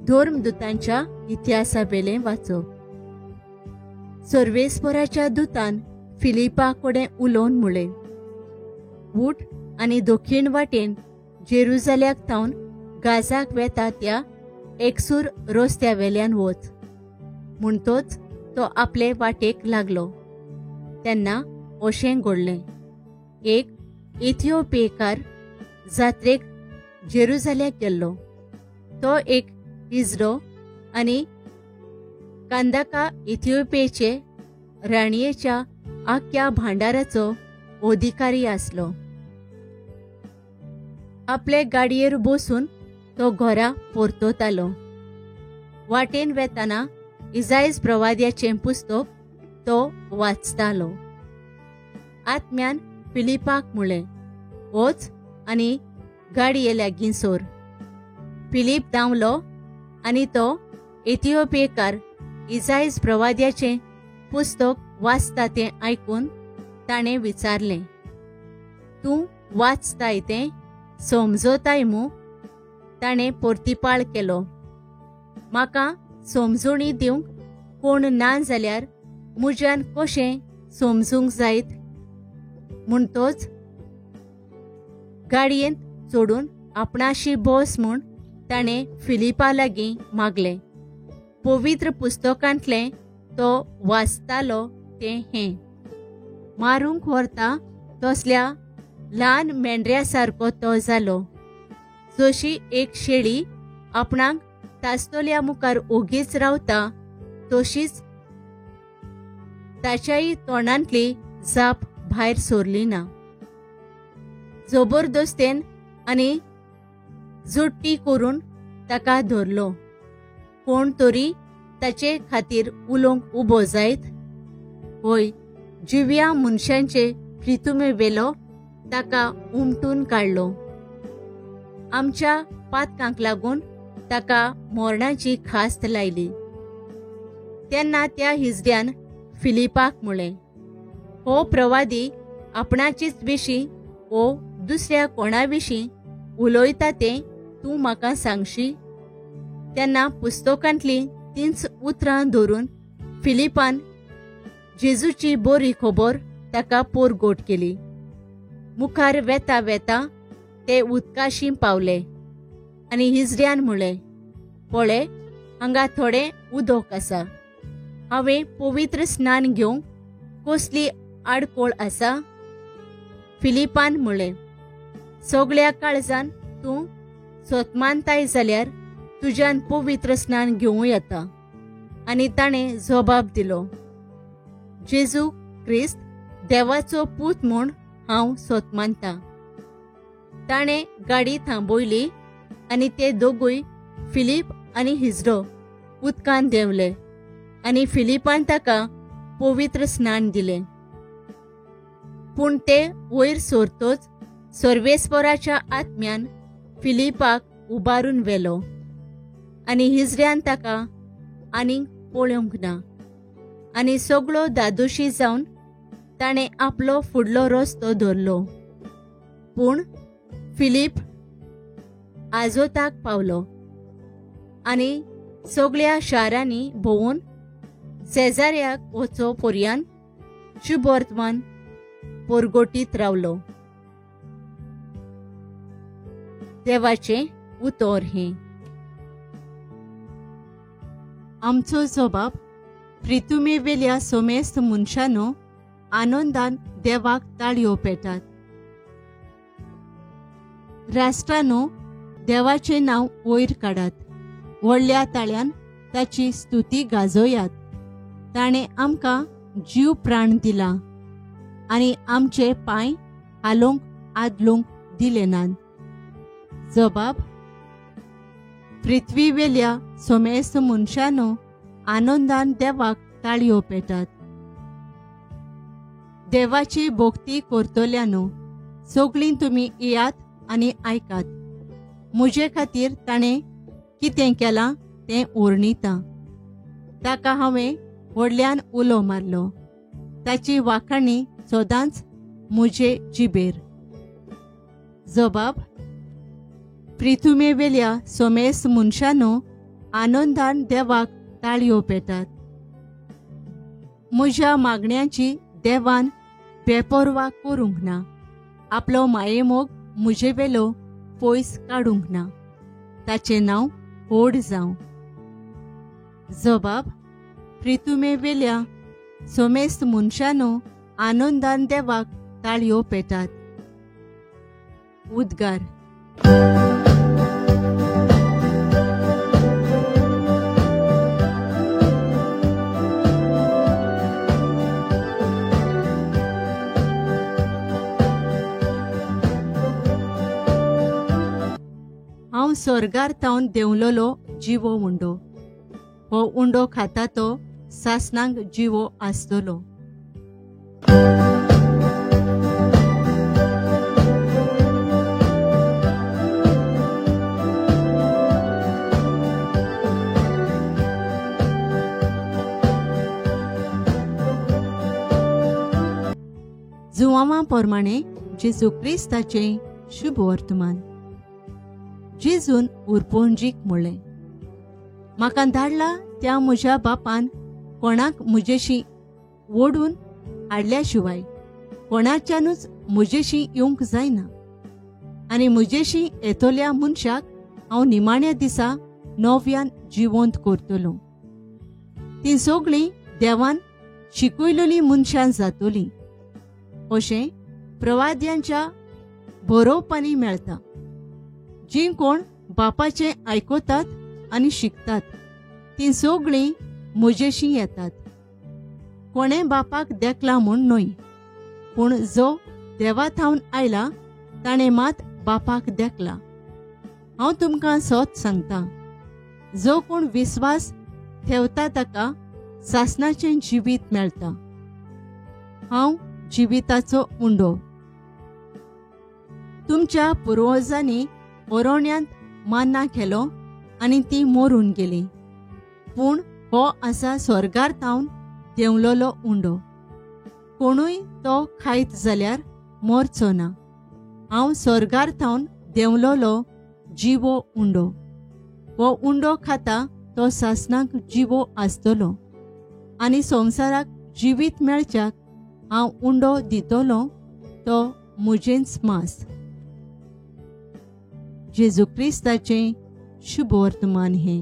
धर्मदुतांच्या इतिहासावेलें वाचप. सर्वेस्पराच्या दुतान फिलिपा कडेन उलोवन म्हळें, उठ आनी दक्षिण वाटेन जेरुजाल्याक थावन गाजाक वेता त्या एकसूर रस्त्या वेल्यान वच. म्हणटोच तो आपले वाटेक लागलो. तेन्ना अशें घडलें, एक इथिओपियेकार जात्रेक जेरुजाल्याक गेल्लो. तो एक हिजडो आनी कांदाका इथिओपियेचे राणयेच्या आख्या भांडाराचो अधिकारी आसलो. आपले गाडयेर बसून तो घरा परततालो. वाटेन वेताना इजायज प्रवाद्याचें पुस्तक तो वाचतालो. आत्म्यान फिलिपाक म्हळें, वच आनी गाडये लागीं सोर. फिलीप धांवलो आनी तो इथिओपियेकार इजायज प्रवाद्याचें पुस्तक वाचता तें आयकून ताणें विचारलें, तूं वाचताय तें समजताय मू? ताणें परतिपाळ केलो, म्हाका समजोणी दिवंक कोण ना जाल्यार म्हज्यान कशें समजूंक जायत? म्हणटोच गाडयेंत चडून आपणाशी बस म्हूण ताणें फिलिपा लागीं मागलें. पवित्र पुस्तकांतलें तो वाचतालो तें हें, मारूंक व्हरता तसल्या ल्हान मेंढऱ्या सारको तो जालो. जशी एक शेळी आपणाक तासतल्या मुखार ओगीच रावता तशीच ताच्याय तोंडांतली जाप भायर सरली ना. जबरदस्तेन आनी जोडटी करून ताका धरलो. कोण तरी ताचे खातीर उलोवंक उबो जायत? होय, जिव्या मनशांचे प्रितुमे वेलो ताका उमटून काडलो. आमच्या पातकांक लागून ताका मरणाची खास्त लायली. तेन्ना त्या हिजड्यान फिलिपाक म्हळें, हो प्रवादी आपणाचेच विशीं वो दुसऱ्या कोणा विशीं उलयता तें तूं म्हाका सांगशी? तेन्ना पुस्तकांतलीं तींच उतरां धरून फिलिपान जेजूची बरी खबर ताका पोरगोट केली. मुखार वेता वेता ते उदकाशी पावले आनी हिजड्यान म्हळें, पळय, हांगा थोडें उदक आसा. हांवें पवित्र स्नान घेवंक कसली आडकोळ आसा? फिलिपान म्हळें, सगळ्या काळजान तूं सोतमानताय जाल्यार तुज्यान पवित्र स्नान घेवं येता. आनी ताणें जबाब दिलो, जेजू क्रिस्त देवाचो पूत म्हूण हांव सोतमानता. ताणें गाडी थांबयली आनी ते दोगूय फिलीप आनी हिजडो उदकान देंवले आनी फिलिपान ताका पवित्र स्नान दिलें. पूण ते वयर सरतोच सर्वेस्पराच्या आत्म्यान फिलिपाक उबारून व्हेलो आनी हिजड्यान ताका आनीक पळोवंक ना. आनी सगळो दादोशी जावन ताणें आपलो फुडलो रस्तो धरलो. पूण फिलीप आजोताक पावलो आनी सगळ्या शारांनी भोंवून शेजाऱ्याक वचो पर्यान शुभवर्तमान पोरगोटीत रावलो. देवाचें उतर हें. आमचो जबाब प्रितुमेवेल्या सोमेस्त मनशानो आनंदान देवाक ताळयो पेटात. राष्ट्रानो देवाचें नांव वयर काडात, व्हडल्या ताळ्यान ताची स्तुती गाजोयात. ताणें आमकां जीव प्राण दिला आनी आमचे पांय हालोवंक आदलूंक दिले नात. जबाब पृथ्वीवेल्या सोमेस्त मनशानो आनंदान देवाक ताळयो पेटात. देवाची भक्ती करतल्यानो सगळीं तुमी येयात आनी आयकात. म्हजे खातीर ताणें कितें केलां तें वर्णिता. ताका हांवें व्हडल्यान उलो मारलो, ताची वाखाणी सदांच म्हजे जिबेर. जबाब पृथ्वीवेल्या सोमेस्त मनशानो आनंदान देवाक ताळयो पेटात. म्हज्या मागण्यांची देवान बेपर्वा करूंक ना, आपलो मायेमोग म्हजे वेलो पयस काडूंक ना. ताचें नांव व्हड जावं. जबाब प्रितुमे वेल्या समेस्त मनशानो आनंदान देवाक ताळयो पेटात. उद्गार. हांव स्वर्गार थावन देंवलोलो जिवो उंडो. हो उंडो खाता तो सासणाक जिवो आसतलो. जुवांवा प्रमाणे जेजू क्रिस्ताचें शुभ वर्तमान. जेजून उरपोंजीक म्हणलें, म्हाका धाडला त्या म्हज्या बापान कोणाक म्हजेशी ओडून हाडल्या शिवाय कोणाच्यानूच म्हजेशी येवंक जायना, आनी म्हजेशी येतल्या मनशाक हांव निमाण्या दिसा नव्यान जिवंत करतलो. तीं सगळीं देवान शिकयलेलीं मनशां जातलीं अशें प्रवाद्यांच्या बरोवपांनी मेळटा. जीं कोण बापाचें आयकतात आनी शिकतात तीं सगळीं म्हजेशी येतात. कोणें बापाक देखला म्हूण न्हय, पूण जो देवा थावन आयला ताणें मात बापाक देखला. हांव तुमकां सत सांगता, जो कोण विस्वास ठेवता ताका सासणाचें जिवीत मेळटा. हांव जिविताचो उंडो. तुमच्या पुर्वजांनी ओरोण्यांत मान्ना केलो आनी ती मरून गेली, पूण हो आसा स्वर्गार थावन देंवलोलो उंडो. कोणूय तो खायत जाल्यार मरचो ना. हांव स्वर्गार थावन देंवलोलो जिवो उंडो. हो उंडो खाता तो सासणाक जिवो आसतलो आनी संवसाराक जिवीत मेळच्याक हांव उंडो दितलो तो म्हजेंच मांस. जेजू क्रिस्ताचें शुभ वर्तमान हें.